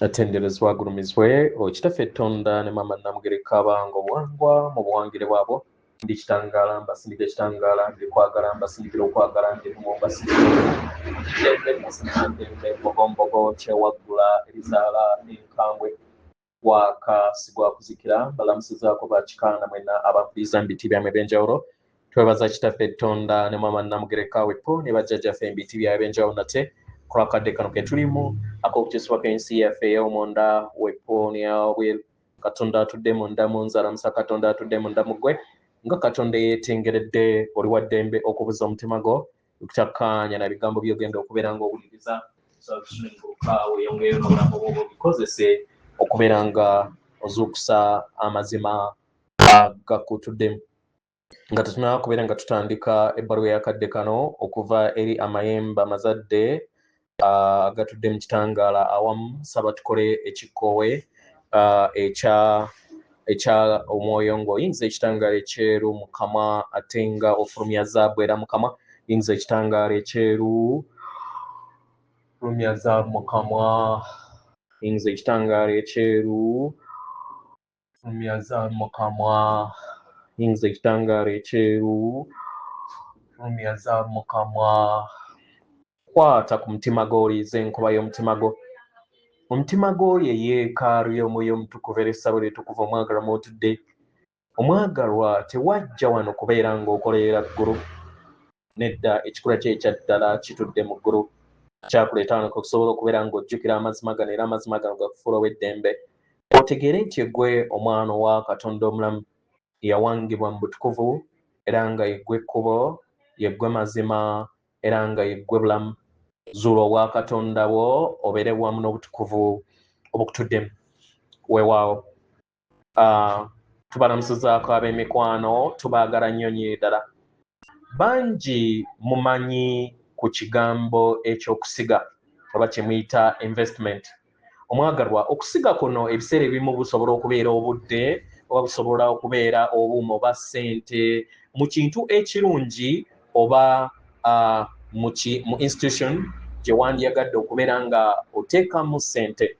Atenderezebwa agulumizibwe Kitaffe Ttonda ne Maama Nnamugereka abanga obuwangwa mu buwangire bwabwo. Ndi kitangaala mbasindika ekitangaala, ndi kwagala mbasindikira okwagala, ndi bumu mbasindikira obumu, ddembe mbasindikira eddembe, mbogombogo kyewaggula erizaala enkambwe, gwaka sigwakuzikira. Mbalamusizaako bakikaana mwenna abampuliriza mu biti byammwe eby'enjawulo. Twebaza Kitaffe Ttonda ne Maama Nnamugereka wepo ne bajjajjaffe mu biti byabwe eby'enjawulo nate ku lwakadde kano ke tulimu ak'okukyusibwa kw'ensi yaffe ey'omunda wepo n'eyawabweru. Katonda atudde munda mu nze alamusa Katonda atudde munda mu ggwe nga Katonda eyeetengeredde. Oli wa ddembe okubuza omutima gwo okutakkaanya na bigambo by'ogenda okubeera ng'owuliriza. Osobola weeyongereyo n'obulamu bwo obikozese okubeera nga ozuukusa amazima agakutuddemu. Nga tetunaba kubeera nga tutandika ebbaluwa ey'akadde kano okuva eri amayembe amazadde agatudde mu kitangaala awamu, saba tukole ekikkowe ekya ekya omwoyo ng'oyingiza ekitangaala ekyeru mu kamwa ate nga ofulumya zaabu era mu kamwa. Yingiza ekitangaala ekyeru, fulumya zaabu mu kamwa. Yingiza ekitangaala ekyeru, fulumya zaabu mu kamwa. Yingiza ekitangaala ekyeru, fulumya zaabu mu kamwa. Kwata ku mutima gwo, oliize enkuba y'omutima gwo. Omutima gwo ye yeekaalu y'Omwoyo Omutukuvu era essabo eritukuvu omwagalwa mw'otudde. Omwagalwa, tewajja wano kubeera ng'okolerera ggulu. Nedda, ekikula kyo ekya ddala kitudde mu ggulu. Kyakuleeta wano okusobola okubeera ng'ojjukira amazima gano era amazima gano gakufuula ow'eddembe. Otegeere nti ggwe omwana owa Katonda omulamu eyawangibwa mu butukuvu era nga ye ggwe kkubo, ye ggwe mazima era nga ye ggwe bulamu. Zuula obwakatonda bwo obeere wamu n'obutukuvu obukutuddemu. Weewaawo. Tubalamusizaako ab'emikwano, tubaagala nnyo nnyo ddala. Bangi mumanyi ku kigambo eky'okusiga oba kye muyita investment. Omwagalwa, okusiga kuno ebiseera ebimu busobola okubeera obudde oba busobola okubeera obuuma oba ssente mu kintu ekirungi oba mu institution gye wandyagadde okubeera nga oteekamu ssente.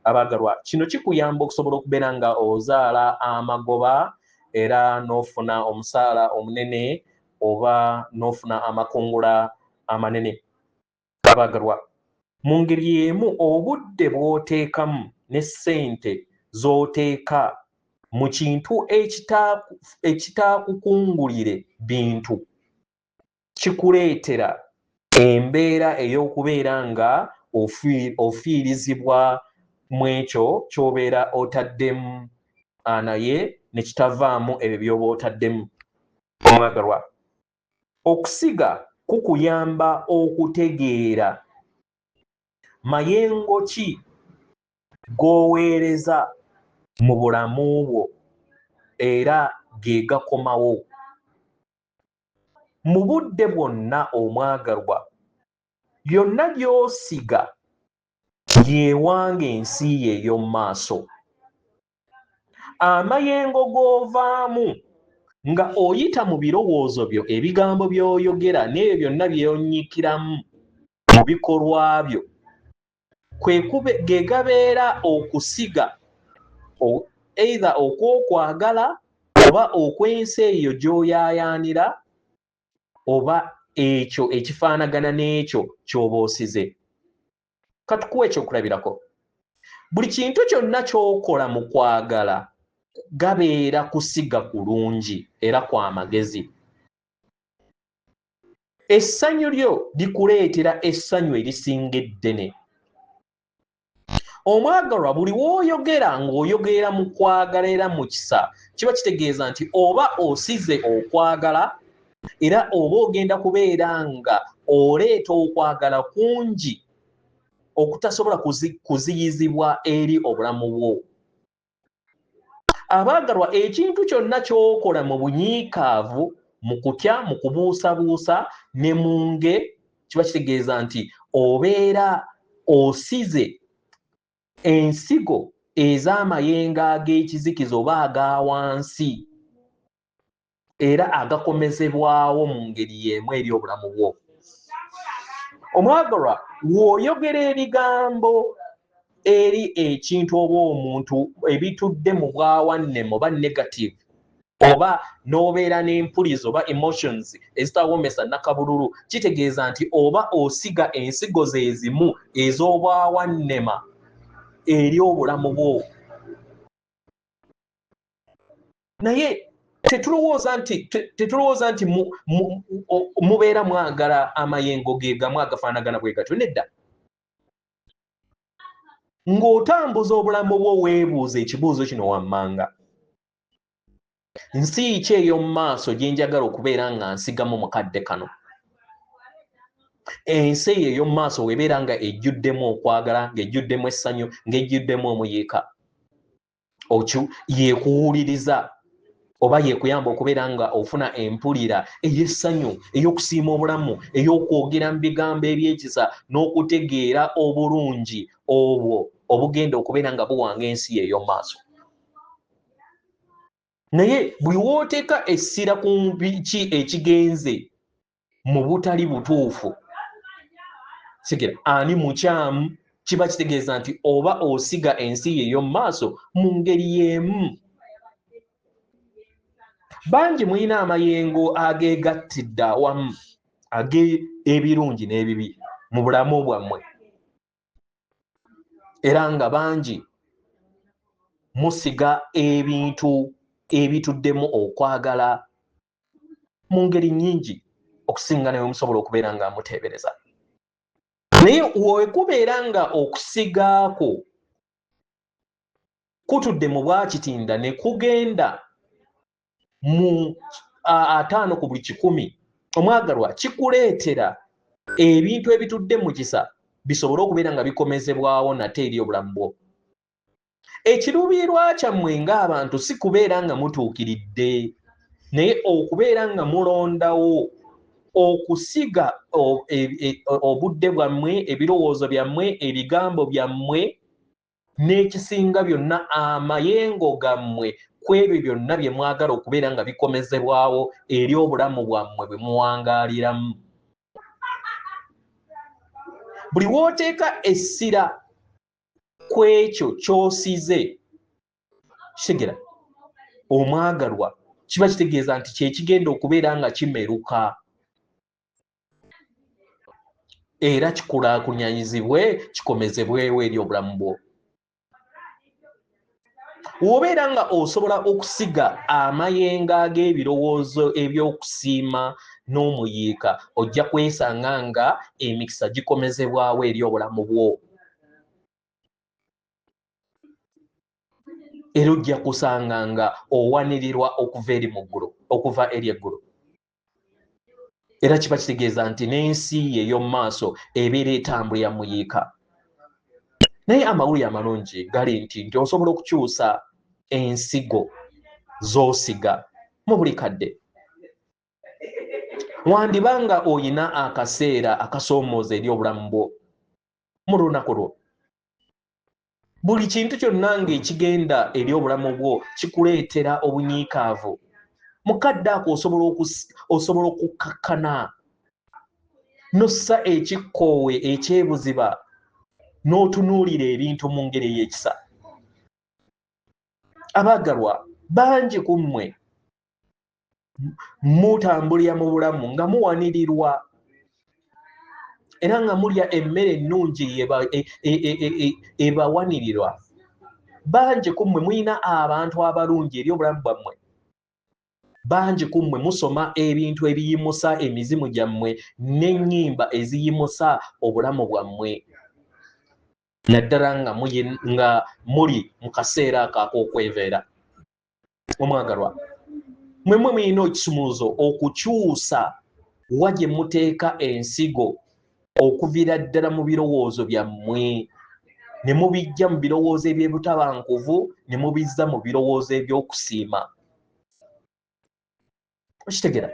Abaagalwa, kino kikuyamba okusobola okubeera nga ozaala amagoba era n'ofuna omusaala omunene oba n'ofuna amakungula amanene. Abaagalwa, mu ngeri y'emu obudde bw'oteekamu ne ssente z'oteeka mu kintu ekitaakukungulire bintu kikuleetera embeera ey'okubeera nga ofiirizibwa mu ekyo ky'obeera otaddemu naye ne kitavaamu ebyo by'oba otaddemu. Omwagalwa, okusiga kukuyamba okutegeera mayengo ki g'oweereza mu bulamu bwo era ge gakomawo. Mu budde bwonna omwagalwa, byonna by'osiga y'ewanga ensi yo ey'omu maaso. Amayengo g'ovaamu nga oyita mu birowoozo byo, ebigambo by'oyogera n'ebyo byonna by'onnyikiramu mu bikolwa byo, kwe kube ge gabeera okusiga either okw'okwagala oba okw'ensi eyo gy'oyaayaanira oba ekyo ekifaanagana n'ekyo ky'oba osize. Katukuwa ekyokulabirako. Buli kintu kyonna ky'okola mu kwagala gabeera kusiga kulungi era kwa magezi. Essanyu lyo likuleetera essanyu erisinga eddene. Omwagalwa, buli w'oyogera ng'oyogera mu kwagala era mu kisa, kiba kitegeeza nti oba osize okwagala era oba ogenda kubeera nga oleeta okwagala kungi okutasobola kuziyizibwa eri obulamu bwo. Abaagalwa, ekintu kyonna ky'okola mu bunyiikaavu, mu kutya, mu kubuusabuusa ne mu nge, kiba kitegeeza nti obeera osize ensigo ez'amayengo ag'ekizikiza oba aga wansi era agakomezebwawo mu ngeri y'emu eri obulamu bwo. Omwagalwa, w'oyogera ebigambo eri ekintu oba omuntu ebitudde mu bwawannema oba negative, oba n'obeera n'empulizo oba emotions ezitawoomesa nakabululu, kitegeeza nti oba osiga ensigo ze zimu ez'obwawannema eri obulamu bwo. Naye tetulowooza nti mubeera mwagala amayengo ge gamu agafaanagana bwe gatyo. Nedda. Ng'otambuza obulamu bwo, weebuuza ekibuuzo kino wammanga: nsi ki ey'omu maaso gye njagala okubeera nga nsigamu mu kadde kano? Ensi eyo ey'omu maaso webeera nga ejjuddemu okwagala, ng'ejjuddemu essanyu, ng'ejjuddemu omuyiika, yekuwuliriza oba yekuyamba okubeera nga ofuna empulira ey'essanyu, ey'okusiima obulamu, ey'okwogera mu bigambo eby'ekisa n'okutegeera obulungi obwo obugenda okubeera nga buwanga ensi ey'omu maaso. Naye buli w'oteeka essira ku biki ekigenze mu butali butuufu, sigera ani mukyamu, kiba kitegeeza nti oba osiga ensi ey'omu maaso mu ngeri y'emu. Bangi mulina amayengo ageegattidde awamu ag'ebirungi n'ebibi mu bulamu bwammwe, era nga bangi musiga ebintu ebituddemu okwagala mu ngeri nnyingi okusinga naye musobola okubeera nga muteebereza. Naye wekubeera nga okusigaako kutudde mu bwakitinda ne kugenda mu 50 ku buli 100, omwagalwa, kikuleetera ebintu ebitudde mu kisa bisobole okubeera nga bikomezebwawo nate eri obulamu bwo. Ekiruubirirwa kyammwe ng'abantu si kubeera nga mutuukiridde, naye okubeera nga mulondawo okusiga obudde bwammwe, ebirowoozo byammwe, ebigambo byammwe, n'ekisinga byonna amayengo gammwe ku ebyo byonna bye mwagala okubeera nga bikomezebwawo eri obulamu bwammwe bwe muwangaaliramu. Buli w'oteeka essira ku ekyo ky'osize, kitegera omwagalwa, kiba kitegeeza nti kyekigenda okubeera nga kimeruka era kikulaakunyanyizibwe, kikomezebwewo eri obulamu bwo. W'obeera nga osobola okusiga amayengo ag'ebirowoozo eby'okusiima n'omuyiika, ojja kwesanga nga emikisa gikomezebwawo eri obulamu bwo, era ojja kusanga nga owanirirwa okuva eri mu ggulu, okuva eri eggulu. Era kiba kitegeeza nti n'ensi ye ey'omu maaso ebeera etambulira muyiika. Naye amawulire amalungi gali nti osobola okukyusa ensigo z'osiga mu buli kadde. Wandiba nga oyina akaseera akasoomooza eri obulamu bwo mu lunaku lwo, buli kintu kyonna ng'ekigenda eri obulamu bwo kikuleetera obunyiikaavu, mu kadde ako osobola okukkakkana n'ossa ekikkoowe ekyebuziba n'otunuulira ebintu mu ngeri ey'ekisa. Abaagalwa, bangi ku mmwe mutambulira mu bulamu nga muwanirirwa era nga mulya emmere ennungi ebawanirirwa. Bangi ku mmwe mulina abantu abalungi eri obulamu bwammwe. Bangi ku mmwe musoma ebintu ebiyimusa emizimu gyammwe n'ennyimba eziyimusa obulamu bwammwe, naddala nga muli mu kaseera ako ak'okweveera. Omwagalwa, mwe mwe mulina ekisumuluzo okukyusa wa gye muteeka ensigo okuviira ddala mu birowoozo byammwe, ne mubijja mu birowoozo eby'ebutabanguvu ne mubizza mu birowoozo eby'okusiima. Okitegera?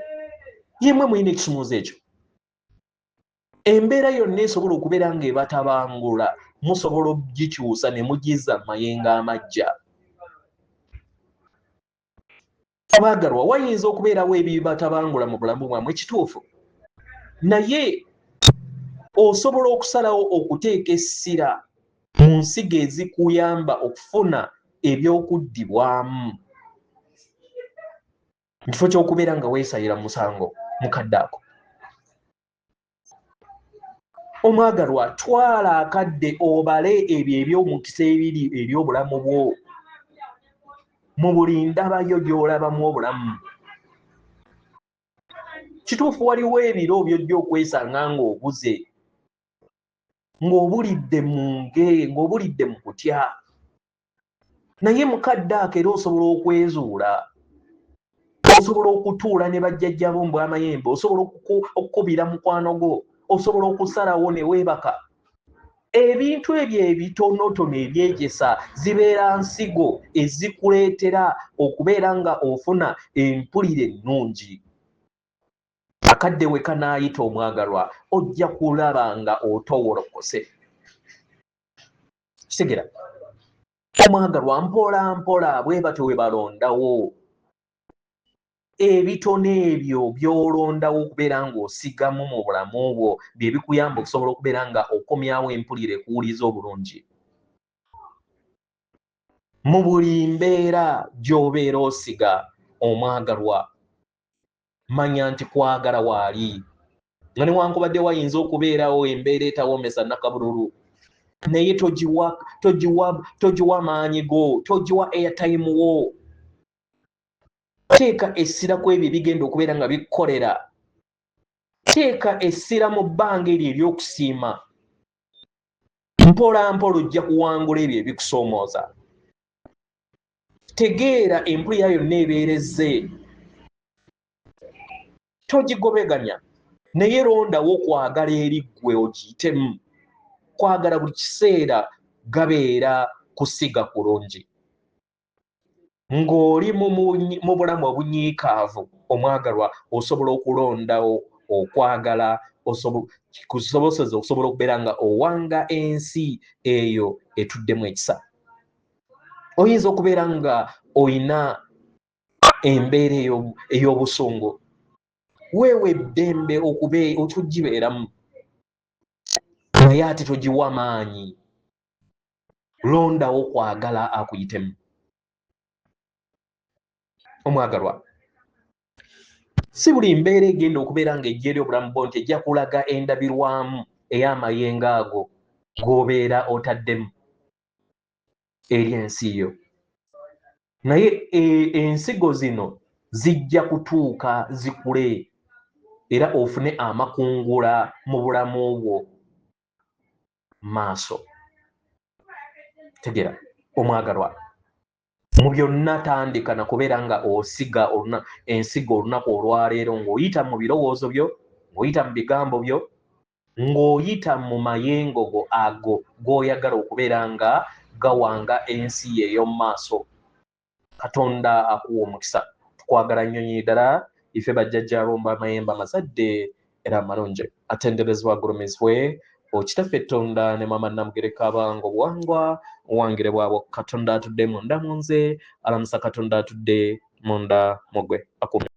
Yemwe mulina ekisumuluzo ekyo. Embeera yonna esobola okubeera ng'ebatabangula, musobola okugikyusa ne mugizza mu mayengo amaggya. Abaagalwa, wayinza okubeerawo ebibatabangula mu bulamu bwammwe, kituufu, naye osobola okusalawo okuteeka essira Mu nsigo ezikuyamba okufuna ebyokuddibwamu mu kifo ky'okubeera nga weesayira musango mukadde ako. Omwagalwa, twala akadde obale ebyo eby'omukisa ebiri eri obulamu bwo mu buli ndabayo gy'olabamu obulamu. Kituufu, waliwo ebiro by'ojja okwesanga ng'obuze, ng'obulidde mu nge, ng'obulidde mu kutya, naye mukadde ako era osobola okwezuula, osobola okutuula ne bajjajjabo mu bw'amayembe, osobola okukubira mukwano gwo, osobola okusalawo ne weebaka. Ebintu ebyo ebitonotono ebyegyesa zibeera nsigo ezikuleetera okubeera nga ofuna empulira ennungi. Akadde we kanaayita, omwagalwa, ojja kulaba nga otowolokose. Kitegera, omwagalwa, mpola mpola bwe batyo we balondawo ebitono ebyo by'olondawo okubeera ng'osigamu mu bulamu bwo, bye bikuyamba okusobola okubeera nga okomyawo empulira ekuwuliza obulungi mu buli mbeera gy'obeera osiga. Omwagalwa, manya nti kwagala waali nga newankubadde wayinza okubeerawo embeera etawoomesa nakabululu, naye togiwa, togiwa, togiwa maanyi go, togiwa airtime wo. Teeka essira ku ebyo ebigenda okubeera nga bikkolera. Teeka essira mu bbanga eryo ery'okusiima. Mpola mpola ojja kuwangula ebyo ebikusoomooza. Tegeera empulira yonna ebeerezze, togigobeganya, naye londawo kwagala eri ggwe ogiyitemu. Kwagala buli kiseera gabeera kusiga kulungi ng'oli mu bulamu obunyiikaavu. Omwagalwa, osobola okulondawo okwagala kusoboseza okusobola okubeera nga owanga ensi eyo etuddemu ekisa. Oyinza okubeera nga oyina embeera ey'obusungu, weewa eddembe okugibeeramu, naye ate togiwa maanyi. Londawo kwagala akuyitemu. Omwagalwa, si buli mbeera egenda okubeera ng'ejja eri obulamu bwo nti ejja kulaga endabirwamu ey'amayengo ago g'obeera otaddemu eri ensi yo, naye ensigo zino zijja kutuuka zikule era ofune amakungula mu bulamu bwo maaso. Tegera, omwagalwa, mu byonna tandika na kubeera nga osiga ensigo olunaku olwaleero, ng'oyita mu birowoozo byo, ng'oyita mu bigambo byo, ng'oyita mu mayengo go ago g'oyagala okubeera nga gawanga ensi ey'omu maaso. Katonda akuwa omukisa. Tukwagala nnyo nnyini ddala ife bajjajjaabo amayembe amazadde era amalungi. Atenderezebwa, agulumizibwe okitaffe Tonda ne Mama Namugereka, abanga obuwangwa obuwangire bwabwo. Katonda atudde munda mu nze alamusa Katonda atudde munda mu ggwe akume.